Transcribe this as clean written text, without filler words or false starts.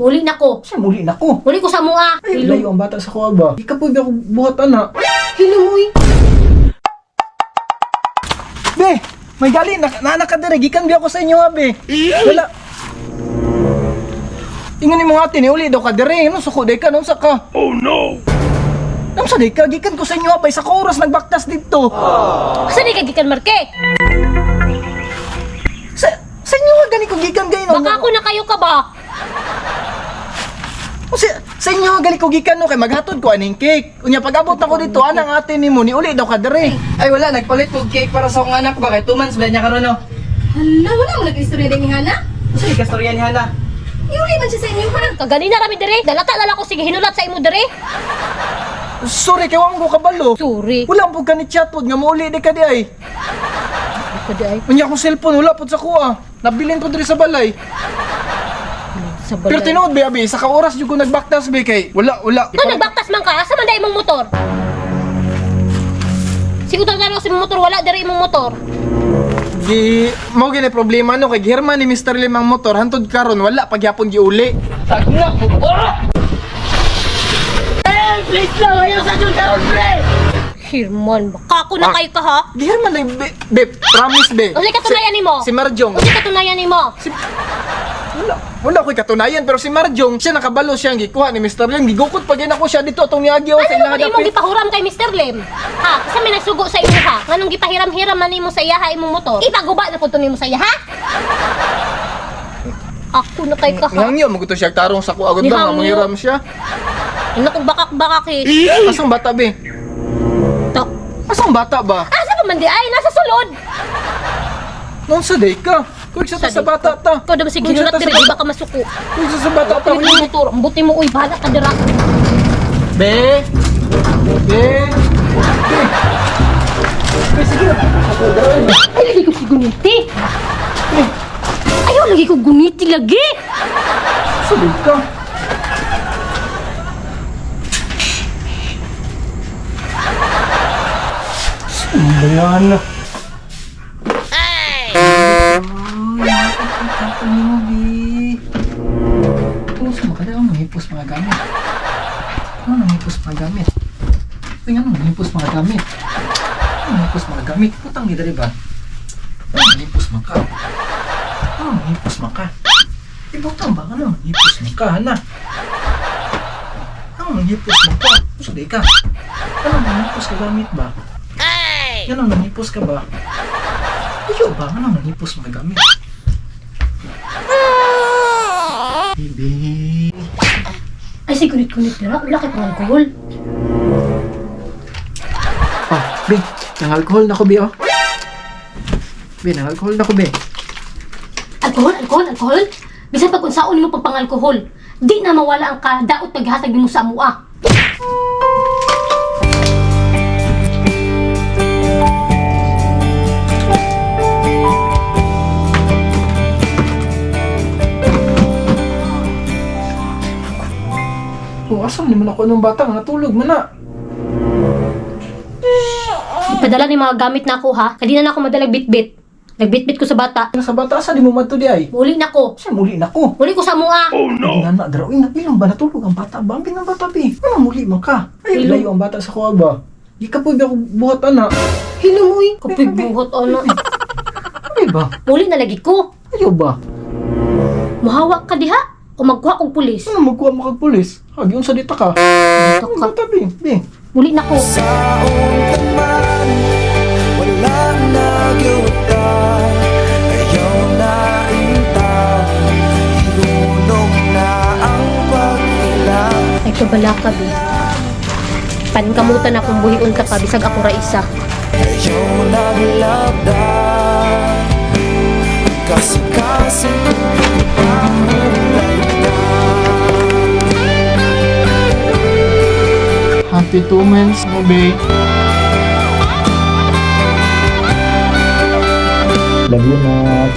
Muli na ko. Sa muli na ko. Muli ko sa mua. Ay, layo ang bata sa kuha ba? Di ka pwede ako buhat ana. Hilumoy. Be, may gali na naanak ka dire gikan bi ako sa inyo ha, be. Wala. Ingon ni mga ate ni uli daw ka dire, ano suko day ka, unsa ka? Oh no. Unsa day ka gikan ko sa inyo ha, bay sa oras nagbaktas didto. Asa di ka gikan, Marke? Sa inyo ha gani ko gikan gay no. Baka ako na kayo ka ba? O, sa inyo ha gali ko gikan no kay maghatod ko aning cake. Unya pag-abot nako dito anang ate nimo ni uli daw ka dire. Ay wala, nagpalit og cake para sa akong anak ba kay 2 months ba niya karon no. Hala, wala mo nag-istorya din ni Hana? Usa ka istorya ni Hana? Iuli man siya sa inyo, ha? Kaganina rami dire. Dalata lala ko sige hinulat sa imo dire. Sorry kay wa mo ko kabalo. Sorry. Wala po ka ni chat pod nga mouli di ka di ay. Ko di ay. Unya akong cellphone wala pod sa kuha. Nabilin ko diri sa balay. Sa balay. Pero tinuod be abi, sa ka oras jud ko nagbaktas be kay wala wala. Kung nagbaktas man ka, asa man dai imong motor? Siguro na sa imong motor, wala diri imong motor. Gi mo gini problema no kay gihirman ni Mr. Lim ang motor hantod karon wala pagyapon giuli. Tagna ko. Oh! Eh, please lang ayaw sa jud karon pre. Hirman, baka ako na kayo ka ha? Gihirman na be, be promise be. Unsay katunayan nimo? Si Marjong. Unsay katunayan nimo? Si wala wala ko'y katunayan pero si Marjong siya nakabalo siya ang gikuha ni Mr. Lim gigukot pa gyud ako siya dito atong niagi sa Ano ilang naman imong dapit. gipahuram kay Mr. Lim? Ha? Kasi may nagsugo sa imo ha? Nganong gipahiram-hiram man nimo sa iya ha imong motor? Ipaguba na pud to nimo sa iya ha? Ako na kay ka ha? Nihangyo mo gusto siya tarong sa kuha gud ba nga Nihangyo. manghiram siya. Ano kung bakak-bakak eh. Asang bata be? To. Asang bata ba? Asa pa man di ay? Nasa sulod! Noon sa day ka. Kuy sa ta sa bata ta. Ikaw daw sige Kuy, sa hinulat ta sa diri, di ba ka masuko? Kuy sa sa bata ta. Kulit mo motor, ang buti mo uy, bahala ka dira. Be. Be. Be. Be, sige na. Ay, lagi ko si guniti. Ayaw, lagi ko guniti lagi. Sa day ka. Saan ba yan? Ay! Ay! Ano sa mga ano nangipos mga gamit? Ano nangipos mga gamit? Uy, ano nangipos mga gamit? Ano nangipos mga gamit? Putang ni dali ba? Ano nangipos man ka? Ano nangipos man ka? Ibutang ba? Ano nangipos man ka, hana? Ano nangipos man ka? Gusto di ka? Ano nangipos ka gamit ba? Ay! Ano nangipos ka ba? Ayaw ba? Ano nangipos mga gamit? Baby. Ay, si gunit-gunit dira. Wala kay pang alkohol. Oh, be, nang alcohol na ko, be, oh. Be, nang alcohol na ko, be. Alkohol, alkohol, alkohol. Bisan pag unsaon nimo pag pangalkohol, di na mawala ang kadaot paghatag nimo sa amua. Oh, asa man naman ako ng bata nga natulog man na. Ipadala ni mga gamit na ako ha. Kadi na ako madalag bitbit. Nagbitbit ko sa bata. Ano sa bata, asa di mo madto di ay? Muli na ko. Sa muli na ko. Muli ko sa mua. Oh no. Nga na, dara. Uy, ilong ba natulog ang bata ba? Ang binang bata, be. Ano muli man ka? Ay, Ilong. layo ang bata sa kuha ba? Di ka pwede ako buhat, ana. Hilumoy. Kapig buhat ano. Ay ba? Muli na lagi ko. Ayaw ba? Muhawak ka diha o magkuha kog pulis. Ano magkuha mo kag pulis? Hagi unsa dita ka? Dito Ang ka. bata, be. Be. Muli na ko. Sa taman, wala na gyuta. Ayaw na inta, Hinulog na ang pagkila. Ay kabala ka be. Pankamutan akong buhion ka pa bisag ako ra isa. Ayaw naglabda, Kasi-kasi pahulay na. Happy 2 months mo, be. Love you, Nak.